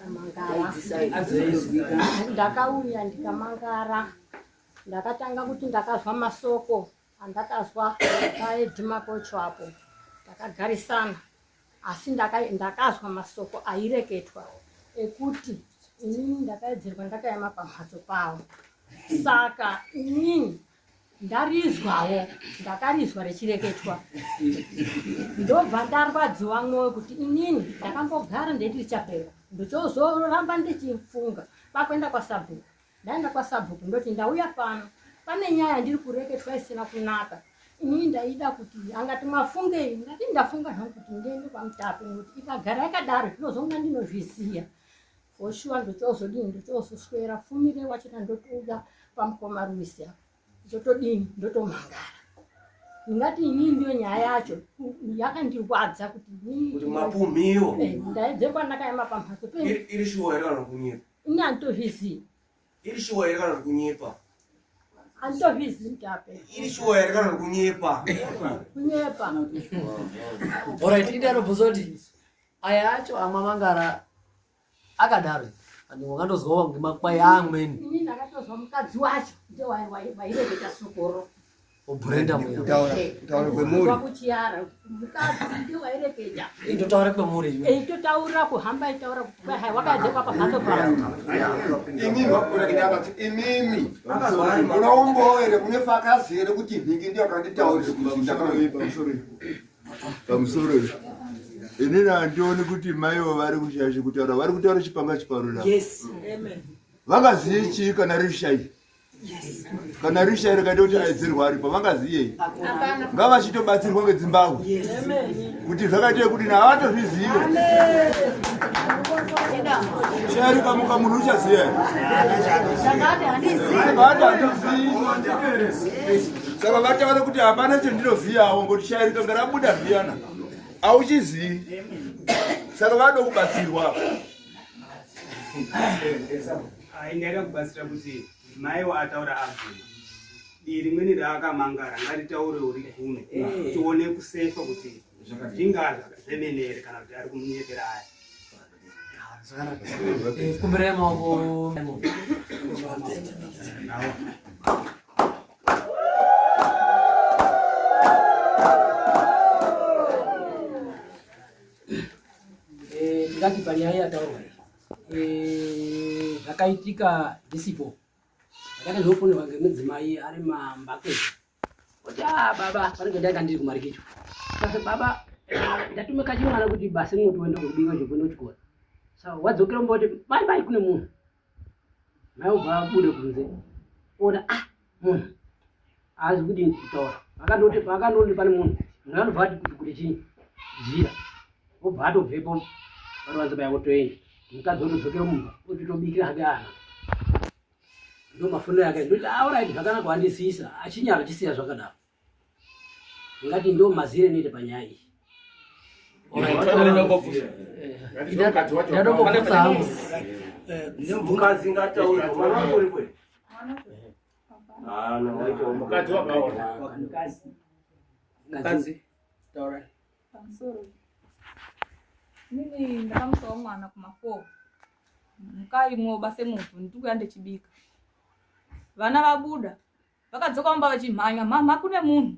Ndikamangara. Ndakauya ndikamangara. Ndakatanga kuti ndakazwa masoko andakazwa paedhimakocho apo. Takagarisana asi ndakazwa masoko aireketwa ekuti inini ndakaedzerwa ndakaema pamhatso pavo. Saka inini ndarizwawo ndakarizwa rechireketwa ndobva ndarwadziwa mwoyo kuti inini ndakambogara ndeti richapera ndochozoramba ndichifunga kwakuenda kwasabhuku ndaenda kwasabhuku ndoti ndauya pano pane nyaya ndiri kureketwa isina kunaka inini ndaida kuti angati mafungei ndati ndafunga zvangu kuti ndiende kwamutape nekuti ikagara yakadaro zvinozonga ndinozviziva For sure ndochozodini ndochozoswera fumire wachona ndotouya pamukoma Ruisi apa ndotodini ndotomangara ndingati inini ndiyo nyaya yacho yakandirwadza kuti kuti mapumhiwo eh, ndaidze kwandakaema pamhatso pe iri shuwa here kana kunyepa ini anditozvizivi iri shuwa here kana kunyepa anditozvizivi mutape iri shuwa here kana kunyepa kunyepa orit idaro bvunza kuti aya acho amamangara akadaro and wakandozwawo ngemakwai amweni ini ndakatozwa mukadzi wacho ndiye waireketa sokoro obrenda muya kutaura kwemuri kuchiara mukadzi ndiye waireketa itotaura kwemuri itotaura kuhamba itaura kuti kwai hai wakadzekwa pamhatso pavo imimi imimi munoumbowo here mune fakazi here kuti nhingi ndiyo akanditaurira kuti ndakamuipa pamusoro inini handioni kuti maivo vari kushaisha kutaura vari kutaura chipanga chiparura vangaziye chii kana riri shai kana riri shai rikaita kuti aidzirwa aripo vangaziyei ngavachitobatsirwa ngedzimbabwe kuti zvakaita kuti navatozvizive shai rikamuka munhu uchaziva handizivi saka vataura kuti hapana chendinozivawo ngokuti shaya rikanga rabuda zviyana auchizivi saka vada kubatsirwa ndaida kubatsira kuti maiwo ataura abvuma dii rimweni raakamangara ngaritaurewo rigume eh. tione kusefa kuti zvingaa zvemene here kana kuti ari kumunyepera aya eh, kumbirai maoko Eh, ndingati panyaya yataurwa eh, zvakaitika ndisipo ndakati zvofonerwa ngemudzimai ari mambakwezi oti a ah, baba panenge ndaika ndiri kumarikicho kasi baba eh, ndatume kachimwana kuti basa rinoti uende kubika zvekuenda kuchikoro sa wadzokera mumba kuti bai bai kune munhu mai obva abude kunze ona ah munhu haazi kudini kutaura vakandoti vakandoti pane munhu munhu anobva ati kuti kuti chii jira obva atobvepo varuvanze paya votoenda mukadzi otodzokera mumba ototobikira hake ana ndo mafonero ake ndoti aorit ah, zvakanaka wandisiisa achinyara chisiya zvakadaro ngati ndo mazire inoita panyaya iyi ndadongobvunza hangu mukadzi ngataure mwana wangu uripo mukadzi wakaona mukadzi taurai pamusoro inini ndakamusawo mwana kuma4 mukai mwoba semutu ndikuya ndechibika vana vabuda vakadzoka mumba vachimhanya mhamha kune munhu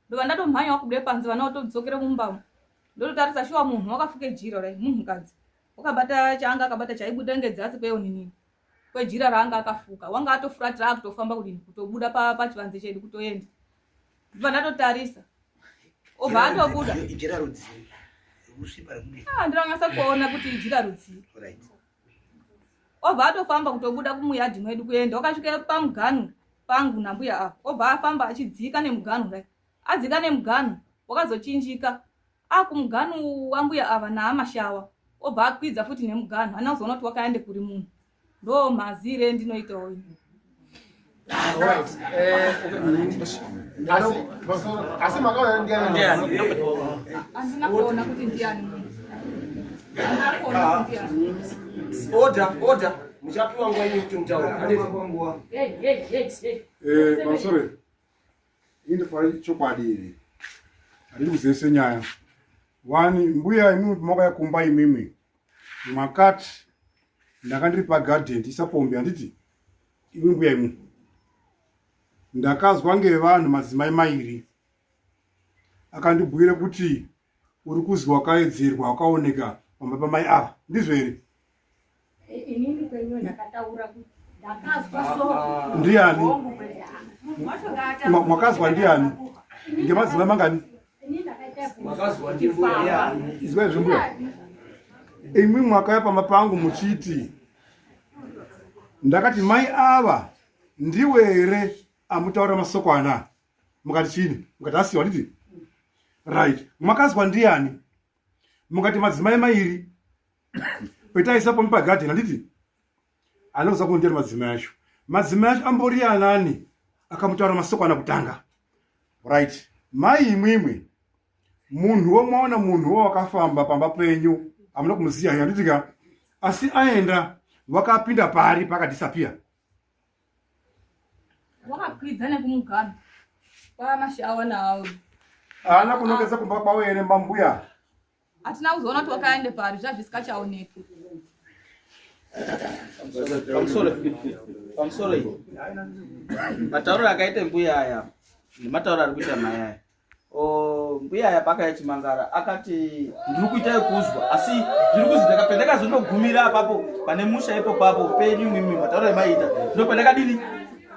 ndobva ndatomhanya wakubude panze vana vatodzokera mumba ndototarisa shuwa munhu wakafuke jira rai munhukadzi wakabata chaanga akabata chaibuda ngedzasi kweoninini kwejira raanga akafuka wanga atofuratira akutofamba kudini kutobuda pachivanze chedu kutoenda ndobva ndatotarisa obva atobuda ijira rudzii kusvipa rekudii ah, ndinonyasa kuona kuti ijira rudzii obva atofamba kutobuda kumuyadhi mwedu kuenda wakasvika pamuganu pangu nambuya apo obva afamba achidzika nemuganu kudai adzika nemuganu wakazochinjika akumuganu wambuya ava naamashawa obva akwidza futi nemuganu ana kuzoona kuti wakaende kuri munhu ndo mazire ndinoitawo ini asi makaona ndiani andina kuona kuti ndiani munhu andina kuona kuti ndiani order order muchapiwa nguva yenyu kuti mutaure eh, pamusoro indofanira chokwadi ini handidi kuzivisa nyaya one mbuya imimi makauya kumba imimi makati Ndanga ndiri pagarden tisapombi handiti imwe mbuya imwe. Ndakazwa ngevanhu madzimai mairi akandibhuira kuti uri kuzwi wakaedzerwa wakaoneka pamba pamai ava ndizvo here? Inini kwenyu ndakataura kuti ndakazwa soko. Ndiani? Mwakazwa ndiani? Ngemadzimai mangani? Makazwa ndimbuya. Izwai zvimbuya. Imwi mwakauya pamba pangu muchiti ndakati mai ava ndiwe here amutaura masoko anaa mukati chini mukati asiwa nditi right makazwa ndiani mukati madzimai mairi petaisa pomi pagadheni handiti anoza kundiyani madzimai acho madzimai acho ambori anani akamutaura masoko ana kutanga right mai imwimwi munhuwo mwaona munhuwo wakafamba pamba penyu hamuna kumuziya handiti ka asi aenda wakapinda pari pakadisappear Wakakwidza nekumugano kwamashawa nawo. Haana kunongedza kumba kwavo here mambuya? Hatina kuzoona kuti wakaende pari zvazvisikachaoneki. Pamusoro pamusoro iyi matauriro akaita mbuya aya nematauriro ari kuita mai aya mbuya aya pakaya chimangara akati ndiri kuita yekuzwa asi zviri kuzi pendakazondogumira apapo pane musha ipo papo penyu mimi matauriro emaiita ndo pandakadini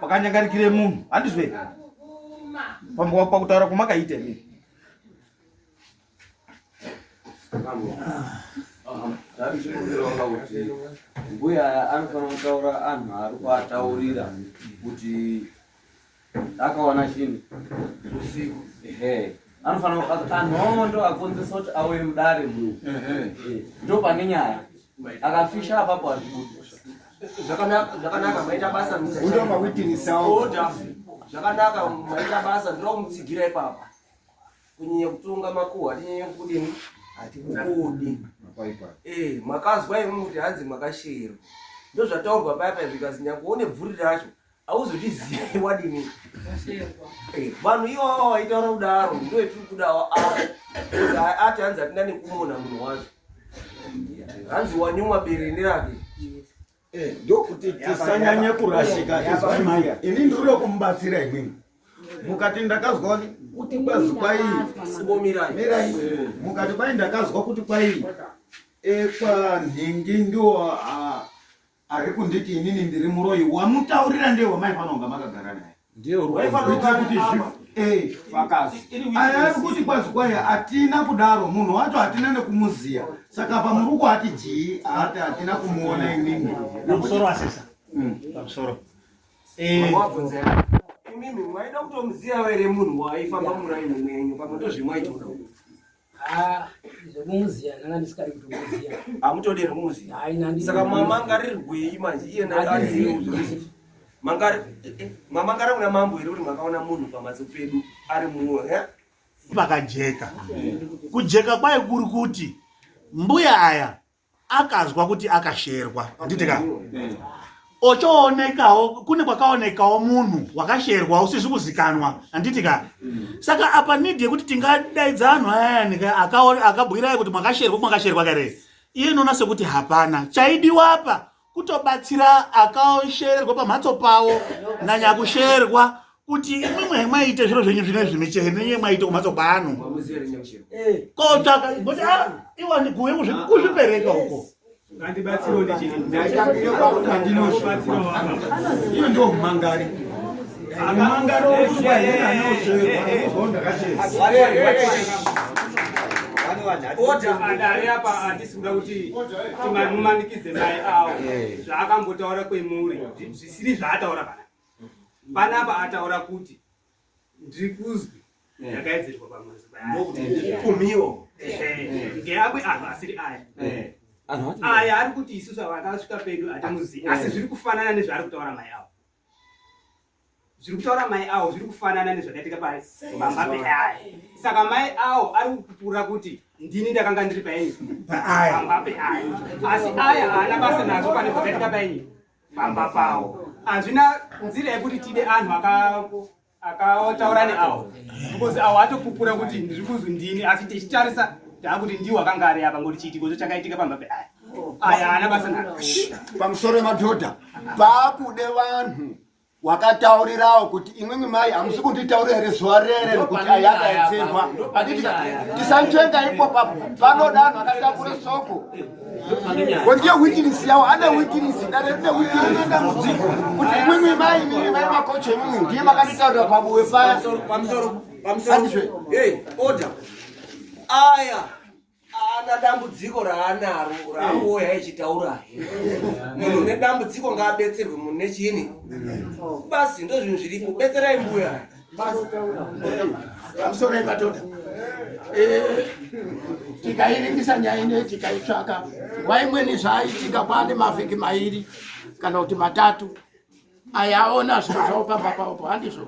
pakanyangarikire munhu handizwe pakutaura kwamakaita imimi mbuya aya anofanira kutaura anhu ari kuataurira kuti akawana chinhu usiku ehe anofanira anhu awo ndo akonzesa kuti auye mudare munhu ndo pane nyaya akafisha apapo hazvibudi zvakanaka zvakanaka maita basa Undo mawitness awo. Order. Zvakanaka maita basa ndinoda kumutsigira ipapa kunyanya kutonga makuhwa tinyanye kudini hatikukudi eh makazwa imwe kuti hanzi makashero ndozvataurwa paya paya zvikanzi nyange une bvuri racho hauzozvizivi wadini eh, vanhu iwawa waitaura kudaro ndoetiri kudawo ava ati hanzi hatina nekumona munhu wacho hanzi wanyumwa bereni rake eh, ndokuti tisanyanye kurashika izwai mai ini ndinoda kumubatsira imwimwi mukati ndakazwa kuti kwazi kwai mirai mukati kwai ndakazwa kuti kwai ekwanhingi ndiwo ah, ari kunditi inini ndiri muroyi wamutaurira ndiye wamaifanira kunga makagara naye ndiye kuti eh, aya ari kuti kwazi kwaye hatina kudaro munhu wacho hatina nekumuziya saka pamuri kuati jii ati hatina kumuona inini pamusoro asisa mm. pamusoro eh. imimi mwaida kutomuziya here munhu waifamba muraini mwenyu pamwe ndozvimwaitoda Ah, zvekumuziya ndanga ndisikadi kutomuziya. Hamutodi here kumuziya? Hayi nandi. Saka mamangarirwei manje iye mangari eh, mamangara kuna mambo here kuti makaona munhu pamhatso pedu ari muo eh? Pakajeka. Kujeka kwayo kuri kuti mbuya aya akazwa kuti akasherwa handiti ka ochoonekawo kune kwakaonekawo munhu wakasherwa usizi kuzikanwa handiti ka saka apa need yekuti tingadaidza anhu ayani ka akabhuirai kuti mwakasherwa mwakasherwa kare iye inoona sekuti hapana chaidiwa apa kutobatsira akashererwa pamhatso pawo nanyakusherwa kuti imwimwe mwaite zviro zvenyu zvine zvimichehe nenye mwaite kumhatso kwanu kotsvaka kuti ah, iwa ndiguye kuzvipereka uko iyo ndiwo mumangari mumangari adare apa hatisi kuda kuti timamumanikidze mai awo zvaakambotaura kwemuri zvisiri zvaataura pana Panapa ataura kuti ndiri kuzwi eh. ndakaedzerwa pamazikumiwo ngeamwe anhu asiri aya eh. aya ari kuti isusu ava akasvika pedu hatimuzivi asi zviri kufanana nezvaari kutaura mai avo zviri kutaura mai avo zviri kufanana nezvakaitika pamba peaya saka mai avo ari kupupura kuti ndini ndakanga ndiri paenyu pamba peaya asi aya haana basa nazvo pane zvakaitika paenyu pamba pawo hazvina nzira yekuti tide anhu akataura neawo because awo atopupura kuti ndiri kuzwi ndini asi tichitarisa taakuti ndiwo akanga ari apa ngokuti chiitiko cho chakaitika pamba peaya. Aya haana basa naro. Pamusoro yemadhodha pakude vanhu wakataurirawo kuti imwimwi mai hamusi kunditaurira here zuva rere rekuti ayakaetserwa handiti tisanzvenga ipo papo panoda anhu akatakure soko ndiye witness yawo ane witness dare rine witness dambudziko kuti imwimwi mai imimi mai makocho imwimwi ndiye makanditaurira pabuwe paya pamusoro pamusoro hey order aya Ana dambudziko raanaro raangoya echitaura munhu une dambudziko ngaabetserwe munhu nechini basi ndo zvinhu zviripo betserai mbuya pamusoro yemadhodha eh, tikairingisa nyaya ino tikaitsvaka nguva imweni zvaaitika kwaane mavhiki mairi kana kuti matatu ayaona zvinhu zvavo pamba pavopo handizvo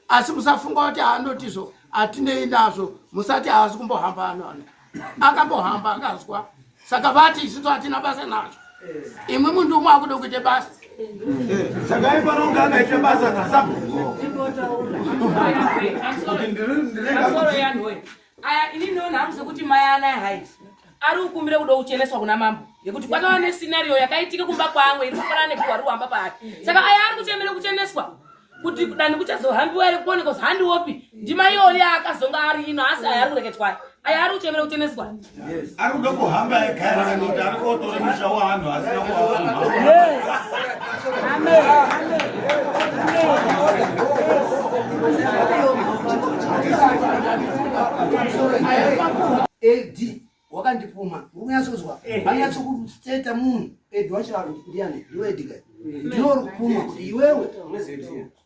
asi musafunga kuti haanotizvo hatinei nazvo musati haasi kumbohamba anoano akambohamba akazwa saka vati isusu hatina basa nazvo imwe munhu umwe akuda kuita basa saka ipanonga akaita basa nasabhuku aya ini ndinoona hangu sekuti mai anaya hai ari kukumbira kuda kucheneswa kuna mambo ngekuti kwatava nescenario yakaitika kumba kwamwe iri kufanana nekuti wari kuhamba paari saka aya ari kuchemera kucheneswa kuti dani kuchazohambiwa here kuoneka kuti handiwopi ndima iyori yaakazonga ari ino asi aya ari kureketwa aya ari kuchemera kucheneswa ari kuda kuhamba ega here kana kuti ari kotora musha waanhu asina kuvavanhu Ed wakandipuma uri kunyatsozwa vanyatso kusteta munhu Ed wacho ndiani ndiwe Ed ka ndiwe uri kupuma kuti iwewe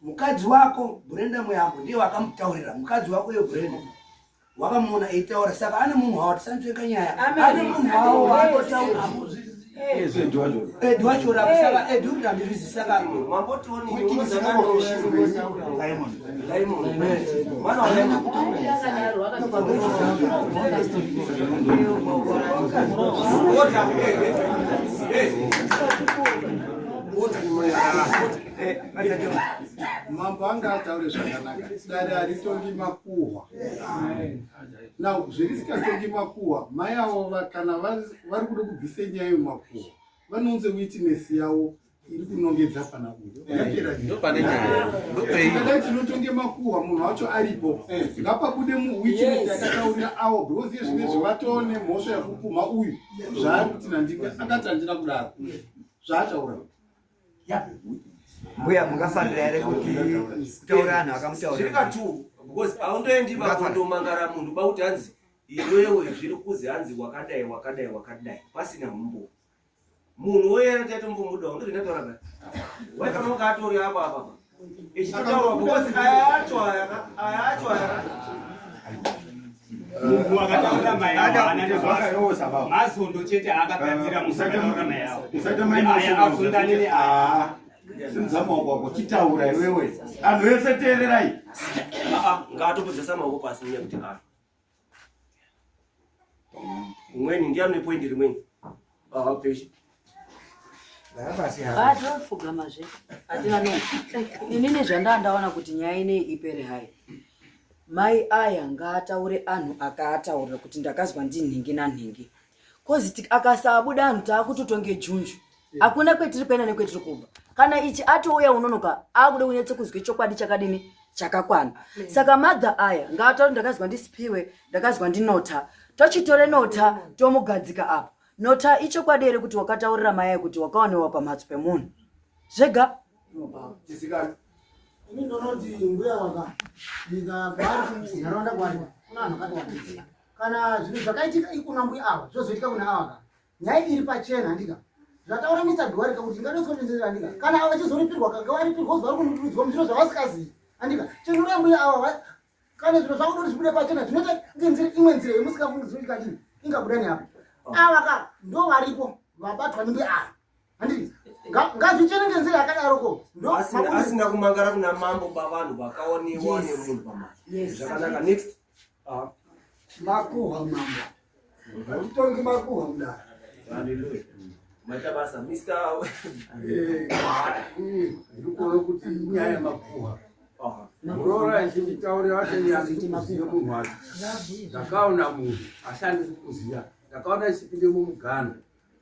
mukadzi wako Brenda Muyambo ndiye wakamutaurira mukadzi wako iwe Brenda wakamuona eitaura saka ane munhu wawo tisanzvenga nyaya ane munhu wawo waatotaura ed wacho rapa saka ed uri randirizi saka Mambo anga ataure zvakanaka. Dare haritongi makuhwa. Now zverisikatongi makuhwa, mai avo kana vari kuda kubvisa nyaya yemakuhwa, vanounze witness yavo iri kunongedza pana uyu. Yapera nyaya. Kadai tinotonge makuhwa munhu wacho aripo. Ngapabude witness yakataurira avo because iye zvinezvi vatoo nemhosva yekupumha uyu zvaari kuti nandika akati handina kudaro zvaataura. Mbuya mungafarira here kuti kutaura anhu akamutaurira? Zviri katu because haundoendi vakondomangara munhu ba kuti hanzi iwewe zviri kuzi hanzi wakadai wakadai wakadai pasina humbo. Munhu woyera taitombomudawo ndozvo ndataura ka. Waifanira kunge atori apo apa apa. Ichitotaurwa because aya acho aya ka aya acho aya ka. Munhu akataura mai avo haana nebasa. Mazondo chete aakagadzira munhu akataura mai avo. Usaita mai Aya afundane neaya. Ah, simudza maoko ako chitaura iwewe. Anhu ese teererai. Aa ngaatopedzesa maoko pasi nenyaya yekuti a. Umweni ndiye ane point rimweni. Aha peshi. Tinopfugamazve hatina no inini zvandaa ndaona kuti nyaya ineyi ipere hai mai aya ngaataure anhu akaataurira kuti ndakazwa ndinhingi nanhingi kozi akasabuda anhu taakutotonge junju hakuna kwetiri kuenda nekwetiri kubva kana ichi atouya unonoka akuda kunyatso kuzwe chokwadi chakadini chakakwana saka madha aya ngaataure ndakazwa ndisipiwe ndakazwa ndinota tochitore nota tomugadzika apa Nota ichokwadi here kuti wakataurira mai kuti wakawanewa pamhatso pemunhu zvega? Ini ndinoti mbuya waka nyika kwaari kunharaunda kwaari kuna vanhu vakati wandei. Kana zvinhu zvakaitika ikuna mbuya ava zvozoitika kuna ava ka nyaya iri pachena handika zvataura Mr Duwarika kuti ingadotsonenzera handika kana ava vachizoripirwa kanga varipirwa zuva ri kunuturudzwa muzviro zvavasingazivi handika chenura mbuya ava kana zviro zvakuda kuti zvibude pachena zvinoita ngenzira imwe nzira yemusikafungi zvinoita dini ingabuda neapo oh. ava ka ndo varipo vabatwa nembe ava handiti ngazvichene ngenzira yakadaroko asina kumangara kuna mambo bavanhu vakaoniwa nemunhu pamari zvakanaka next ah. makuhwa mambo Hatitongi makuhwa mudare. Hallelujah. Maita basa Mr. Eh, ndiri kuona kuti inyaya yemakuhwa. Muroora echinditaurira kuti ini handisi kuziva munhu wacho. Ndakaona munhu asi handisi kuziva. Ndakaona ichipinde mumugano.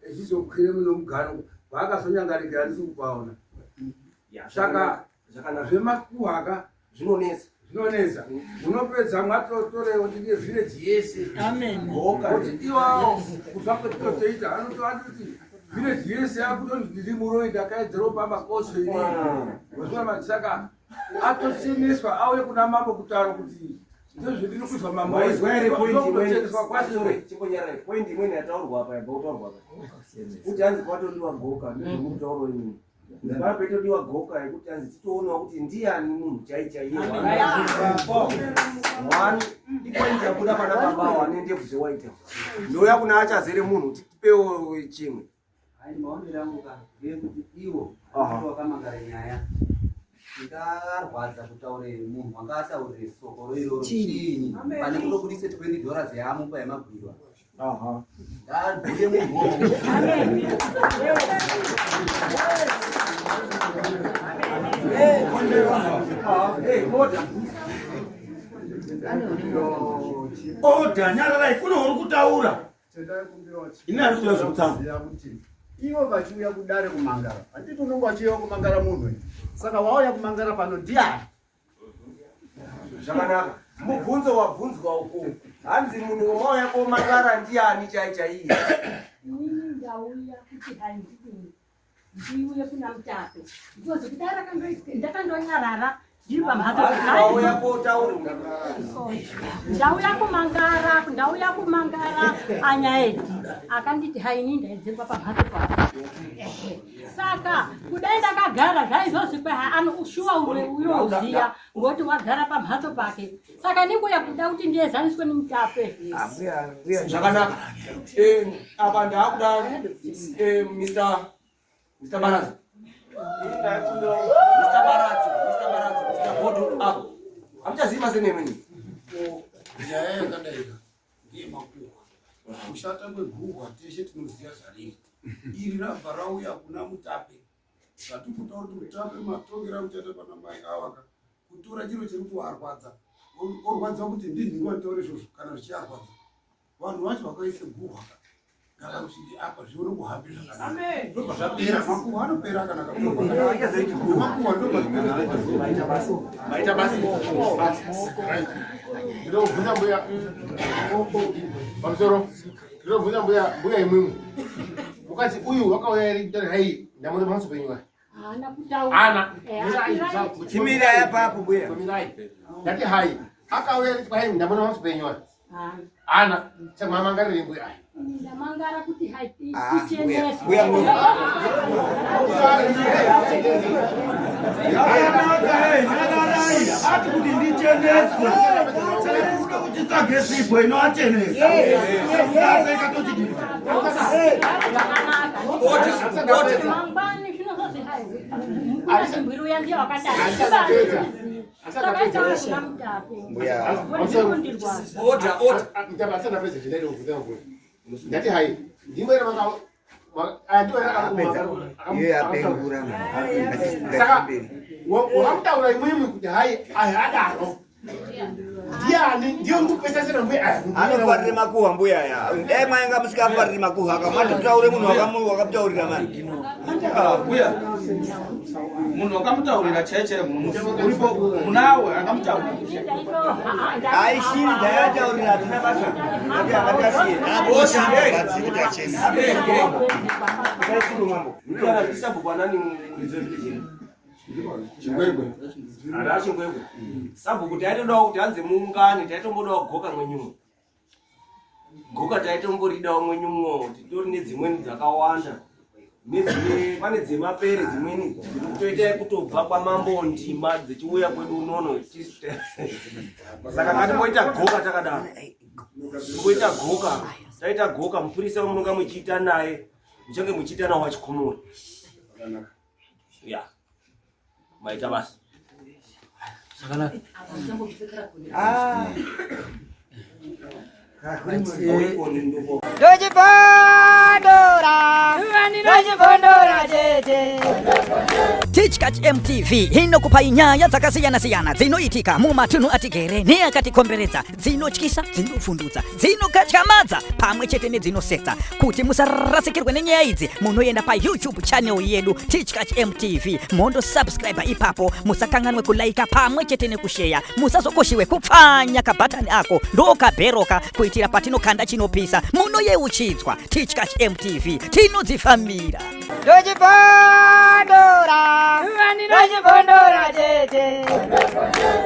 Echizokwire muno mugano kwaakazonyangarikira handisi kupaona. Saka zvemakuhwa ka zvinonetsa zvinonetsa munopedza mwatotorewo tine village yese kuti iwawo kubva kwetinotoita anotoatoti village yese yakutonzi ndiri muroyi ndakaedzerawo pamakoso ini wazviona saka atocheneswa auye kuna mambo kutaura kuti ndozvendiri kuzwa mambo Waizwa here point imweni? kucheneswa kwacho Sorry, chimbonyarara. Point imweni yataurwa apa yabva kutaurwa apa. Kuti hanzi kwatodiwa goka ndozvemukutauro imweni. Paa petodiwa goka yekuti hanzi titoonawo kuti ndiyani munhu chai chaiye. One, ipoint yabuda pana baba wane ndebvu dzewaita. Ndouya kuna achazere munhu kuti tipewo chimwe. Hayi maonero angu ka ndeyekuti iwo Aha. wakamangara nyaya ingarwadza kutaure munhu wanga ataurire soko roiroro Chii? chiinyi Amen. pane kutobudise 20 dollars yaamupa yemagwirwa Aha. ngaabhuye munhu wowo Order, nyararai kune uri kutaura. Ini handisi kuda zvekutamba. Ziya kuti ivo vachiuya kudare kumangara handiti unonge wachiuya kumangara munhu here? Saka wauya kumangara pano ndiani? Zvakanaka. Mubvunzo wabvunzwa uko. Hanzi munhu wamauya komangara ndiyani chai chaiye? Inini ndauya kuti handidini ndiuye kuna mutape because kudai rakandoitika ndakandonyarara ndiri pamhatso Wauya kotaura. Ndauya kumangara ndauya kumangara anyaedi akanditi haini ndaidzingwa pamhatso pako. Ehe. Saka kudai ndakagara zvaizozikwa shuwa unoziya ngokuti wagara pamhatso pake. Saka ninguya kuda kuti ndiyezaniswe nemutape. Zvakanaka. Apa ndaakuda Mr. Mr. Baraza. Mr. Baraza, Mr. Baraza, Mr. Bodo apo. Hamuchazivi maseneme ni. Nyaya yakadaika ndiye makuhwa. Kushata kweguhwa teshe tinoziva zvariri. Iri rabva rauya kuna Mutape. Zvatikutaura kuti Mutape matongero amuchaita pana mai ava ka kutora chiro chiri kuvarwadza. Orwadziwa kuti ndinhingi vanditaure izvozvo kana zvichiarwadza. Vanhu vacho vakaise guhwa ka ngavakusvike apa zvione kuhambe zvakanaka. Ndobva zvapera makuhwa anopera kana makuhwa ndobva Maita basa. Ndinobvunza mbuya pamusoro. Ndinobvunza mbuya mbuya imwimwi. Mukadzi uyu wakauya here kutaura hai ndamona pamaso penyu aya. Haana kutaura. Ana. Eh, asi Chimirai apapo mbuya. Chimirai. Ndati hai akauya kuti hai ndamona pamaso penyu aya. Haana. Ana chamwamangarire mbuya aya. Ndamangara kuti hai Ah, ticheneswe. mbuya Nyararai, ati kuti ndicheneswe. Saka kuti tsvage sipo inoachenesa. Sasa ikatochidini. Mangwani zvinozozi hai mukuti uya ndiye wakadai. Saka itaura kuna mutape. Kundirwadza. Order, order. Mutapa asana pese chindai ndikubvunza mbuya. Ndati hai ndimbo here maka aya ndiwo here Iye apengura Saka wakamutaura imwimwi kuti hai aya adaro. Ndiani ndiyo ndikupesesera mbuya aya. Anofarire makuhwa mbuya aya. Dai mainga musikafariri makuhwa aka matotaure munhu wakamutaurira mani. Mbuya, munhu wakamutaurira chaiye chaiye munhu uripo munawe akamutaurira. Ai shiri dzayataurira hatina basa. Ngati akatasiye. Sabhuku anani muridzi Chingwegwe. Ana chingwegwe. Sabhuku taitodawo kuti hanzi muungane taitombodawo goka mwenyumo. Goka taitomboridawo mwenyumo titori nedzimweni dzakawanda. Nedzimwe pane dzemapere dzimweni dzinotoita kutobva kwamambo ndima dzichiuya kwedu unono. Saka ngatimboita goka takadaro. Timboita goka. Taita goka mupurisa wamunonga muchiita naye muchange muchiita nawo wachikomora. Ya. Maita basa. Zvakanaka. Ndochibondora, ndochibondora chete. Tichkach MTV inokupai nyaya dzakasiyana-siyana dzinoitika mumatunhu atigere neakatikomberedza, dzinotyisa, dzinovhundutsa, dzinokatyamadza pamwe chete nedzinosetsa. Kuti musarasikirwe nenyaya idzi, munoenda paYouTube channel yedu Tichkach MTV mondosubscribe ipapo. Musakanganwe kulaika pamwe chete nekusheya. Musazokoshiwe kupfanya kabhatani ako ndokabheroka kuitira patinokanda chinopisa munoyeuchidzwa. Tichkach MTV tinodzifambira. Ndochibondora, ndochibondora tete.